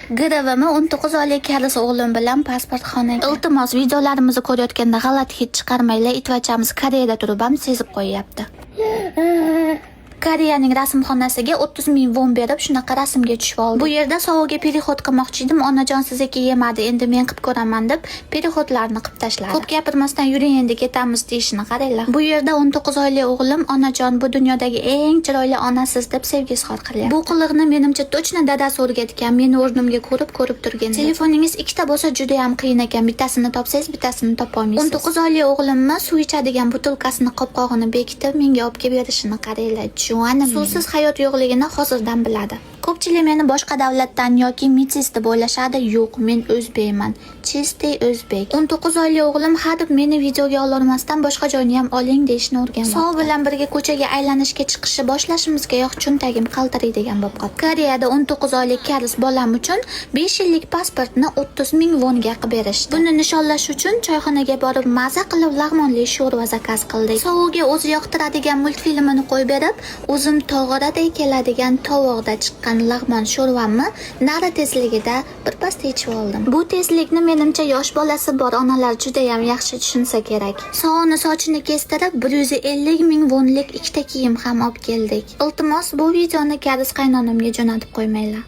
GRVmi 19 oylik karis o'g'lim bilan pasportxonaga. Iltimos, videolarimizni ko'rayotganda g'alati hid chiqarmanglar, itvachamiz Koreyada turib ham sezib qo'yyapti. Koreyaning rasmxonasiga 30 ming von berib, shunaqa rasmga tushib oldim. Bu yerda sovuqga переход qilmoqchi edim, onajon sizniki yemadi, endi men qilib ko'raman deb переход larni qilib tashladi. Ko'p gapirmasdan yuring, endi ketamiz deyishini qaranglar. Bu yerda 19 oylik o'g'lim "Onajon, bu dunyodagi eng chiroyli onasiz" deb sevgi izhor qilyapti. Bu qilig'ini menimcha точно dadasi o'rgatgan, meni o'rnimga ko'rib ko'rib turgan. Telefoningiz ikkita bo'lsa, juda ham qiyin ekan. Bittasini topsangiz, bittasini topolmaysiz. 19 oylik o'g'limni suv ichadigan butilkasini qopqog'ini bekitib, menga olib kelib berishini qaranglar. Jonim. Suvsiz hayot yo'qligini hozirdan biladi. Ko'pchilik meni boshqa davlatdan yoki metis deb o'ylashadi. Yo'q, men o'zbekman. Чистый o'zbek. 19 oylik o'g'lim hadeb meni videoga ololmasdan, boshqa joyni ham oling deyishni o'rganmoqda. Sov bilan birga ko'chaga aylanishga chiqishni boshlashimizgayoq cho'ntagim qaltiraydigan bo'lib qoldi. Koreyada 19 oylik karis bolam uchun 5 yillik pasportni 30 ming vonga qilib berishdi. Buni nishonlash uchun choyxonaga borib, maza qilib lag'monli sho'rva заказ qildik. Sovuga o'zi yoqtiradigan multfilmini qo'yib berib, o'zim tog'oraday keladigan tovoqda chiqqan lag'mon sho'rvamni nari tezligida birpasda ichib oldim. Bu tezlikni menimcha yosh bolasi bor onalar juda ham yaxshi tushunsa kerak. Sovuni sochini kestirib, 150 ming vonlik ikkita kiyim ham olib keldik. Iltimos, bu videoni karis qaynonamga jo'natib qo'ymanglar.